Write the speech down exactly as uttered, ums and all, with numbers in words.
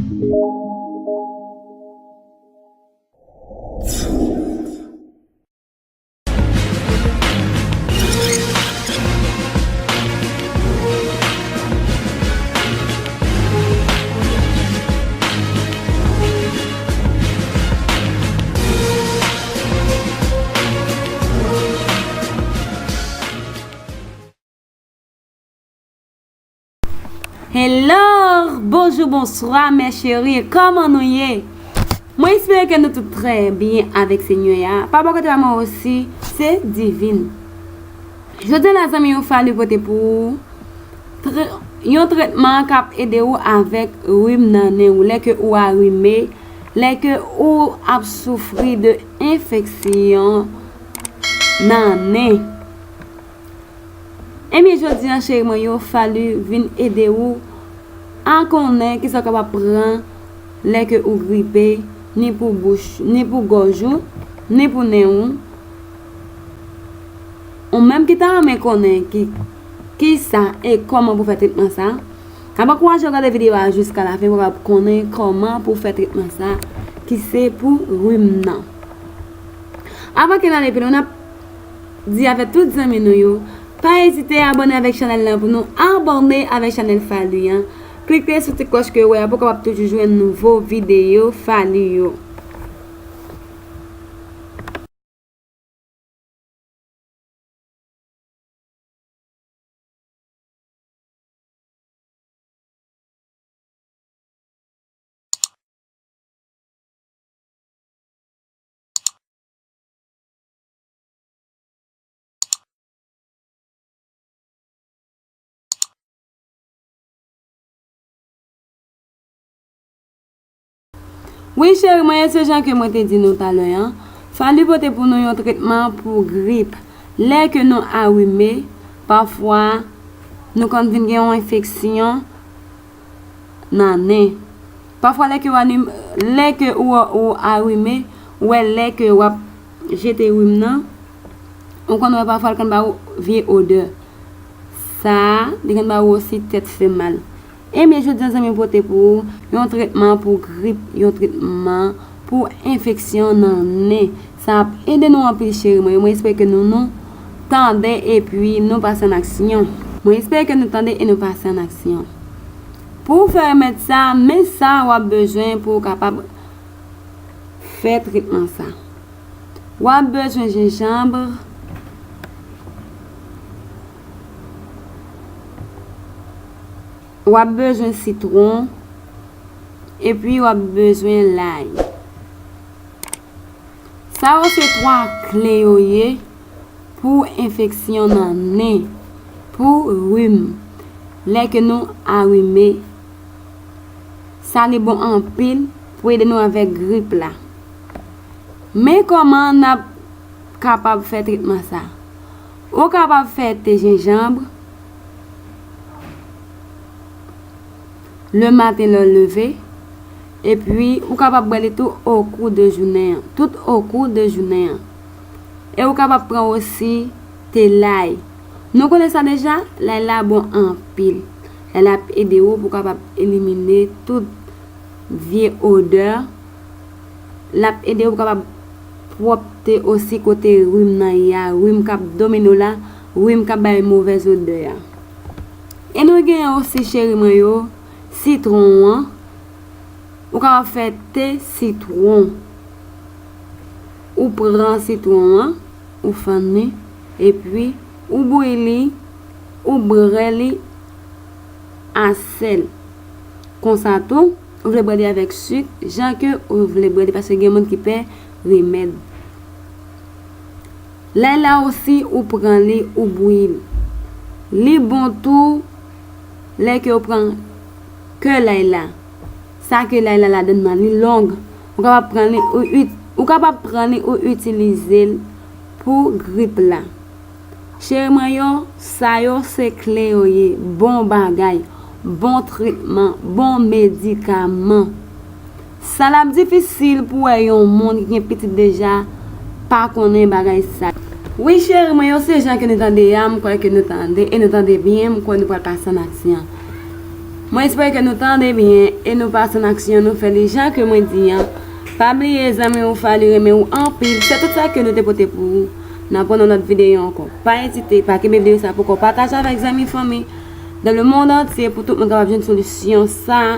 Hello! Bonjou, bonswa, mes chéris. Kòman nou ye? Mwen espere ke nou tout trè byen avèk Senyè a. Pa bò kote pa mwen osi, se Divine. Jodi a la, zanmi yo, Fally pote pou ou tre-, yon tretman k ap ede ou avèk rim nan nen ou, lè ke ou arime, lè ke ou ap soufri de enfeksyon nan nen. Ebyen, jodi a, cheri mwen yo, Fally vin ede ou a konnen kisa w kapab pran lè ke ou gripe, ni pou bouch, ni pou gòj ou, ni pou nen ou. Ou menm ki ta renmen konnen ki, kisa e kòman pou fè tretman sa, m ap ankouraje w gade videyo a jiska lafen pou w kapab konnen kòman pou fè tretman sa ki se pou rim nan. Avan ke n ale pi lwen, n ap di avèk tout zanmi nou yo, pa ezite abòne avèk chanèl lan pou nou abòne avèk chanèl Fally an. Klike sou ti klòch ke w wè a pou w kapab toujou jwenn nouvo videyo Fally yo. Wi, cheri mwen, e se jan ke mwen te di nou talè an. Fally pote pou nou yon tretman pou grip. Lè ke nou arime, pafwa nou konn vin gen yon enfeksyon nan nen. Pafwa lè ke w anim-, lè ke ou, ou arime, ou wè lè ke w ap jete rim nan, ou konn wè pafwa l konn ba ou vye odè. Sa a, li konn ba ou osi tèt fè mal. Ebyen, jodi a, zanmi, m pote pou ou yon tretman pou grip, yon tretman pou enfeksyon nan nen. Sa ap ede nou anpil, cheri mwen. Mwen espere ke nou, nou tande epi nou pase an aksyon. Mwen espere ke nou tande e nou pase an aksyon. Pou w fè remèd sa, men sa w ap bezwen pou w kapab fè tretman sa. W ap bezwen jenjanm, w ap bezwen sitwon, epi w ap bezwen lay. Sa yo se twa kle yo ye pou enfeksyon nan nen, pou rim, lè ke nou arime. Sa li bon anpil pou ede nou avèk grip la. Men kòman n ap kapab fè tretman sa. Ou kapab fè te jenjanm le maten lè w leve, epi ou kapab bwè li tou okou de jounen an, tout okou de jounen an. E ou kapab pran osi te lay. Nou konnen sa deja, lay la bon anpil. Lay la ap ede ou pou w kapab elimine tout vye odè. L ap ede w pou w kapab pwòpte osi kote rim nan ye a, rim k ap domine w la, rim k ap bay movèz odè a. E nou genyen osi, cheri mwen yo, sitwon an. Ou kapab fè te sitwon. Ou pran sitwon an, ou fann li, epi ou bouyi li, ou bwè li a sèl. Konsa tou, ou vle bwè li avèk sik, jan ke ou vle bwè li, paske gen moun ki pè remèd. Lay la osi, ou pran li, ou bouyi li. Li bon tou, lè ke ou pran ke lay la. Sa ke lay la ladann nan, li long. Ou kapab pran li, ou it-, ou kapab pran li, ou itilize l pou grip la. Cheri mwen yo, sa yo se kle yo ye, bon bagay, bon tretman, bon medikaman. Sa l ap difisil pou wè yon moun ki gen pitit deja pa konnen bagay sa. Wi, cheri mwen yo, se jan ke nou tande a, m kwè ke nou tande, e nou tande byen, m kwè nou pral pase an aksyon. Mwen espere ke nou tande byen e nou pase an aksyon, nou fè li jan ke mwen di an. Pa bliye zanmi ou Fally renmen ou anpil. Se tout sa ke nou te pote pou ou. N a pran yon lòt videyo ankò. Pa ezite, pa kenbe videyo sa pou kò. Pataje avèk zanmi, fanmi dans le monde entier pou tout moun kapab jwenn solisyon sa